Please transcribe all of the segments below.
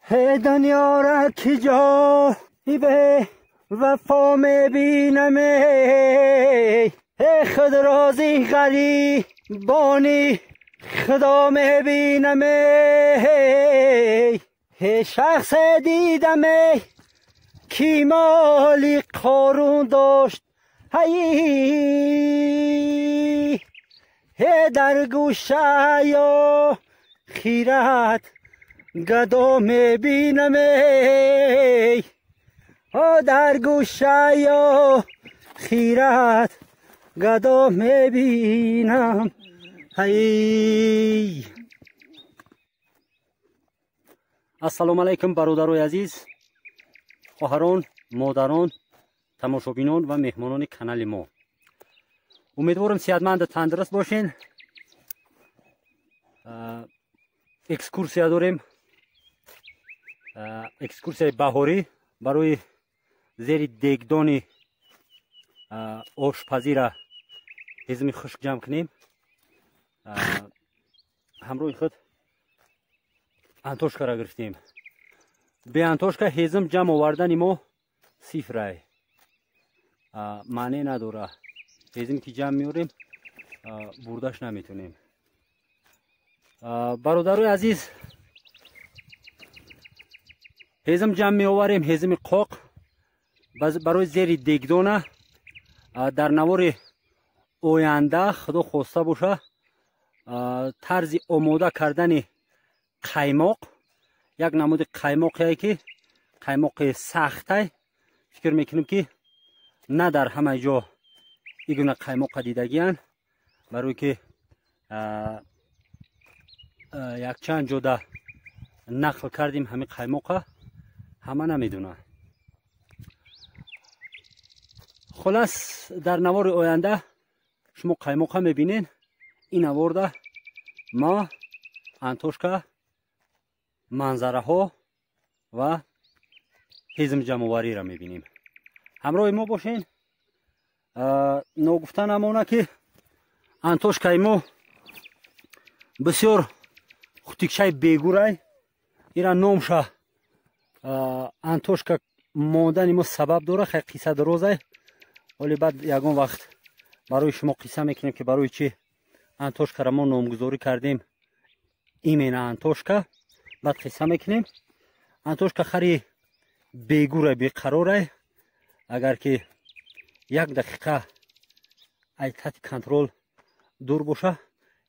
دنیا را کی جایی به وفا میبینم ای خود رازی غریبانی خدا میبینم ای شخص دیدم کی مالی قارون داشت هی در گوشه یا خیرت گدا میبینم ای در گوشه یا خیرت گدا میبینم. هی Ассалому алайкум, бародарои азиз, хоҳарон, модарон, тамошобинон ва меҳмонони канали мо. Умедворам, сеҳатманду тандуруст бошен. Экскурсия дорем, экскурсияи баҳорӣ барои зери дегдони ошпазира ҳезуми хушк ҷамъ кунем. Ҳамроҳи худ Антошкара гирифтем. Бе Антошка ҳезум ҷамъ овардани мо сифрай, маъне надора. Ҳезум ки ҷамъ меорем, бурдаш наметонем. Бародарои азиз, ҳезум ҷамъ меоварем, ҳезуми қоқ барои зери дегдона. Дар навори оянда, худо хоста боша, тарзи омода кардани қаймоқ, як намуди қаймоқе ки қаймоқи сахтай, фикр мекунем, ки на дар ҳамаи ҷо ин гуна қаймоқа дидагиянд, барое ки якчанд ҷода нақл кардем, ҳамин қаймоқа ҳама намедонанд. Хулас, дар навори оянда шумо қаймоқа мебинед. Ин наворда ма Антошка, манзараҳо ва ҳезумҷамъовариро мебинем. Ҳамроҳи мо бошен. Ногуфта намона, ки Антошкаи мо бисёр хутикчаи бегурай. Ира номша Антошка мондани мо сабаб дора. Хай, қисса дарозай, вале баъд ягон вақт барои шумо қисса мекунем, ки барои чи Антошкара мо номгузорӣ кардем именно Антошка. Баъд қисса мекунем. Антошка хари бегурай, беқарорай. Агар ки як дақиқа ай таҳти контрол дур боша,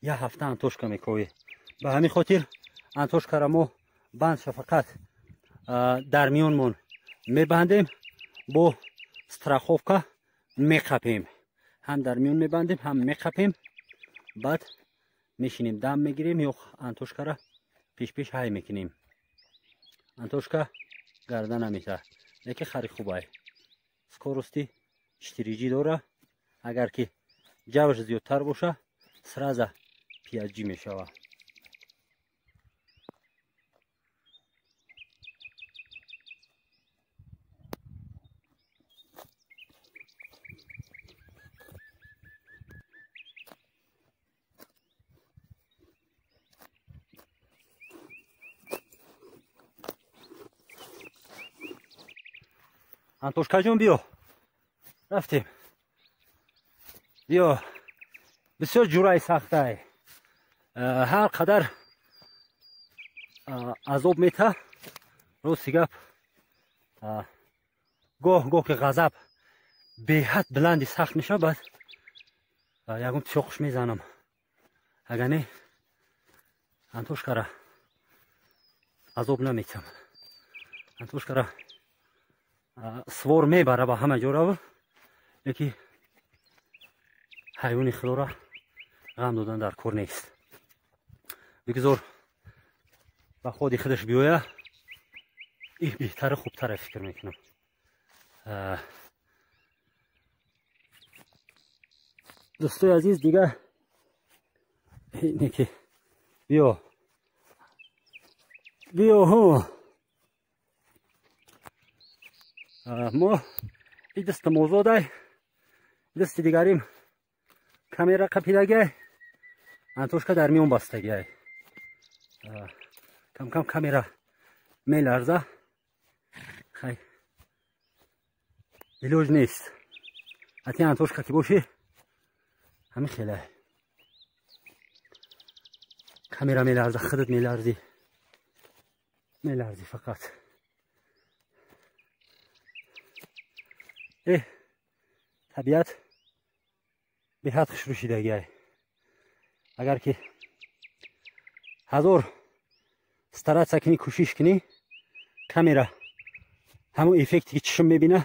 як ҳафта Антошка мековӣ. Ба ҳамин хотир Антошкара мо бандша фақат дар миёнмон мебандем, бо страховка меқапем. Ҳам дар миён мебандем, ҳам меқапем. Баъд мешинем, дам мегирем ё Антошкара пешпеш ҳай мекунем. Антошка гарда намета, лекин хари хубай, скорости 4G дора. Агар ки ҷавш зиёдтар боша, сразу 5G мешава. Антошкаҷон, биё, рафтем, биё. Бисёр ҷуръаи сахтай, ҳар қадар азоб мета. Рости гап, гоҳ гоҳ ки ғазаб беҳад биланди сахт мешавад, баъд ягон тиёқуш мезанам. Агар не, Антошкара азоб наметам. Антошкара свор мебара ба ҳама ҷо рав, леки ҳайвони худора ғам додан дар кор нест. Бигзор ба ходи худаш биёя, ин беҳтару хубтара, фикр мекунам. Дӯстои азиз, дига неки, биё, биё. Ҳу, мо и дастам озодай, дасти дигарим камера қапидагай, Антошка дар миён бастагиай. Камкам камера Меларза. Хай. Илоҷ нест. Ати Антошка ки бошӣ ҳамин хеле. Камера меларза, худат меларзӣ. Меларзӣ фақат. Табиат беҳад хушрӯшидагиай. Агар ки ҳазор стараться кунӣ, кӯшиш кунӣ, камера ҳамон эффекте ки чишм мебина,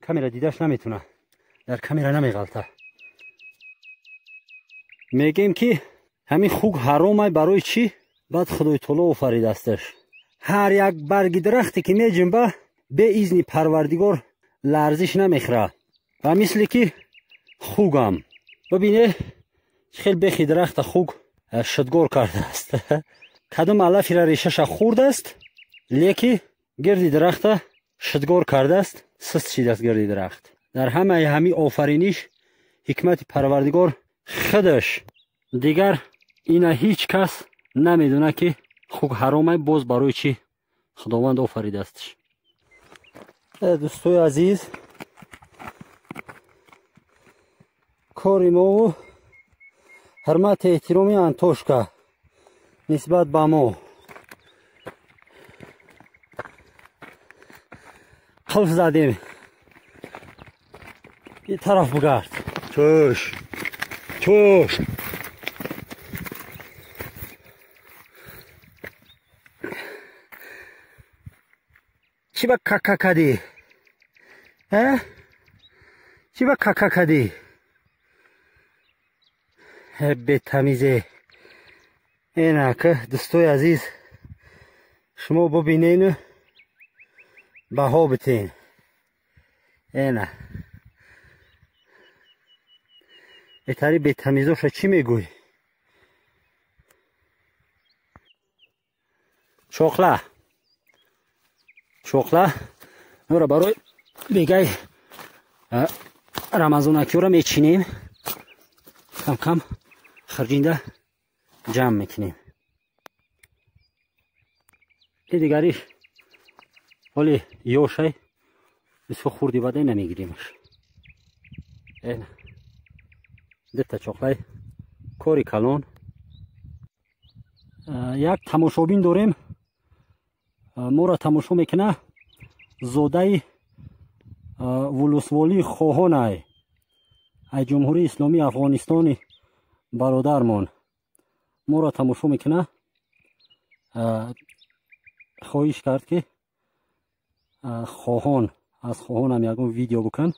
камера дидаш наметуна, дар камера намеғалта. Мегем ки ҳамин хук ҳаромай, барои чӣ? Баъд Худои Таоло офаридасташ. Ҳар як барги дарахте ки меҷунба, бе изни Парвардигор ларзиш намехӯра. Ва мисли ки хугам. Бибине, чӣ хел бехи дарахта хуг шудгор кардааст. Кадом алафира решаша хурдааст, леки гирди дарахта шудгор кардааст, сист шидааст гирди дарахт. Дар ҳамаи ҳамин офариниш ҳикмати Парвардигор худаш. Дигар ина ҳеҷ кас намедона ки хуг ҳаромай, боз барои чӣ Худованд офаридастш. Дӯстои азиз, кори мову ҳурмати эҳтироми Антошка нисбат ба мо. Қулф задем. Ин тараф бугард. Чӯш. Чӯш. Чӣ ба кака кадӣ? Чӣ ба кака кадӣ? Бетамизе. Инак, дӯстои азиз, шумо бубинен, баҳо битен. Ина. Бетари бетамизоша чӣ мегӯй? Чоқла. Чоқла. Нора барои бегай рамазонакиёра мечинем. Кам-кам хирҷинда ҷамъ мекунем. И дигариш ҳоли ёшай бисёр хурди бадай намегиримаш. Дета чоқлай кори калон. Як тамошобин дорем, моро тамошо мекуна, зодаи вулусволии Хоҳонай, ай Ҷумҳурии Исломии Афғонистони бародармон моро тамошо мекуна. Хоҳиш кард ки Хоҳон, аз Хоҳонам ягон видео букун.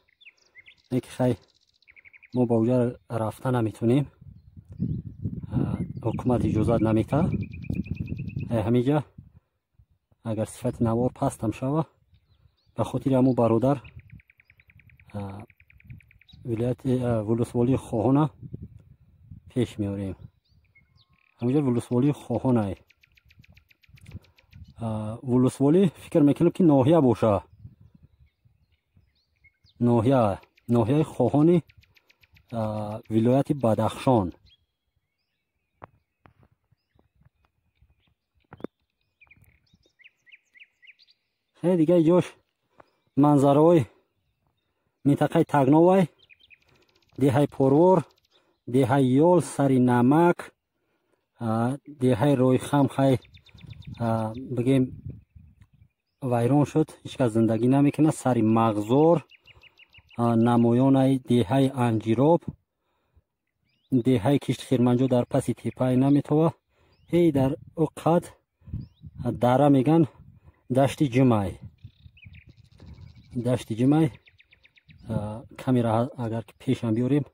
Не ки хай мо ба уҷа рафта наметунем, ҳукумат иҷозат намекард. Ҳамиҷа агар сифати навор пастам шава, ба хотири ҳамун бародар вилояти вулусволии Хоҳона пеш меорем. Ҳаминҷа вулусволии Хоҳонай. Вулусволӣ фикр мекунам ки ноҳия боша. Ноҳия, ноҳияи Хоҳони вилояти Бадахшон. Хеле дига ҷош манзараҳои минтақаи Тагновай, деҳаи Порвор, деҳаи Ёл, сари Намак, деҳаи Ройхам хай бигем вайрон шуд, ҳеҷ кас зиндагӣ намекунад. Сари Мағзор, намоёнаи деҳаи Анҷироб, деҳаи Кишти Хирманҷо дар паси теппаи наметова. Ҳей дар ӯ қад дара меган дашти Ҷумай. Дашти Ҷумай камера агар ки пешам биёрем,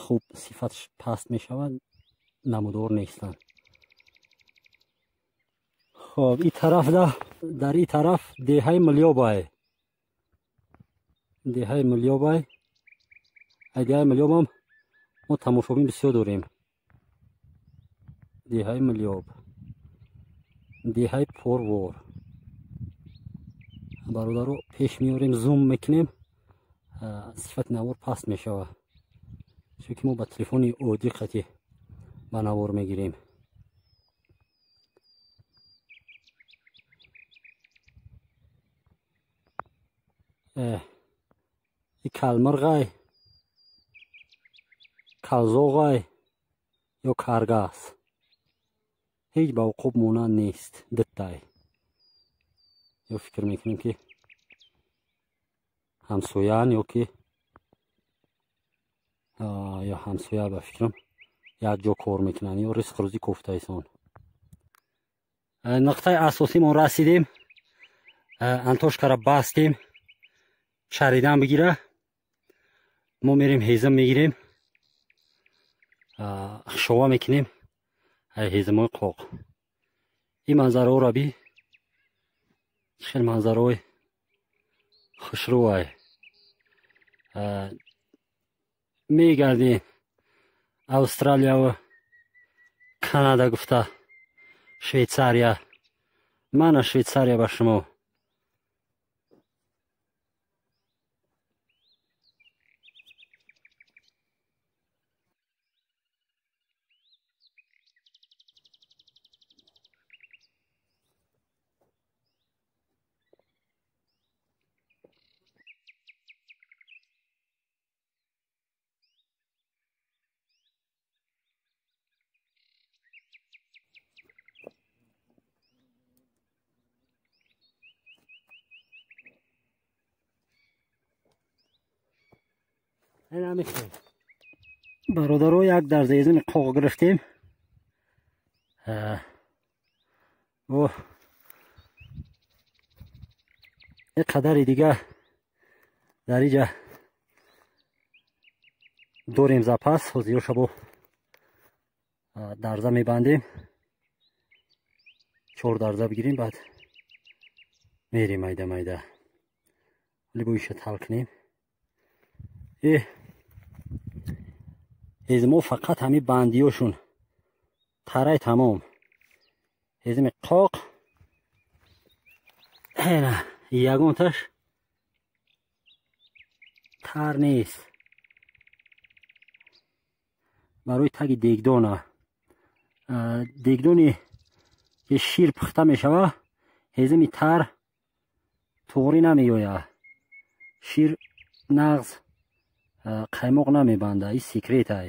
хуб сифатш паст мешавад, намудор нестанд. Хоб, ин тараф дар ин тараф деҳаи Милёбай. Деҳаи Милёбай. Ай деҳаи Милёбам мо тамошобин бисёр дорем. Деҳаи Милёб, деҳаи Порвор. Бародаро пеш меорем, зум мекунем, сифати навор паст мешавад, чунки мо ба телефони оддӣ қати ба навор мегирем. И калмирғай, калзоғай ё каргас, ҳеҷ ба уқуб монанд нест. Диттай ё фикр мекунем, ки ҳамсояан ё ки ё ҳамсоя, ба фикрам, як ҷо кор мекунанд ё ризқ рӯзӣ кофтаисон. Нуқтаи асосимон расидем. Антошкара бастем, чаридан бигира. Мо мерем, ҳезм мегирем, шова мекунем ҳезмои қоқ. Ин манзараҳоро би, хел манзараҳои хушрӯай. Мегардем Австралияву Канада гуфта, Швейтсария, мана Швейтсария ба шумо. Бародаро, як дарза ҳезими қоқ гирифтем. О қадари дига дар иҷа дорем, запас. Ҳозир бо дарза мебандем, чор дарза бигирем, баъд мерем майда майда. Вале бо иша тал кунем. Ҳезимо фақат ҳамин бандиёшун тарай, тамом. Ҳезими қоқ ягонташ тар нест. Барои таги дегдона, дегдони ки шир пухта мешава, ҳезими тар туғрӣ намеояд, шир нағз қаймоқ намебанда. И секретай.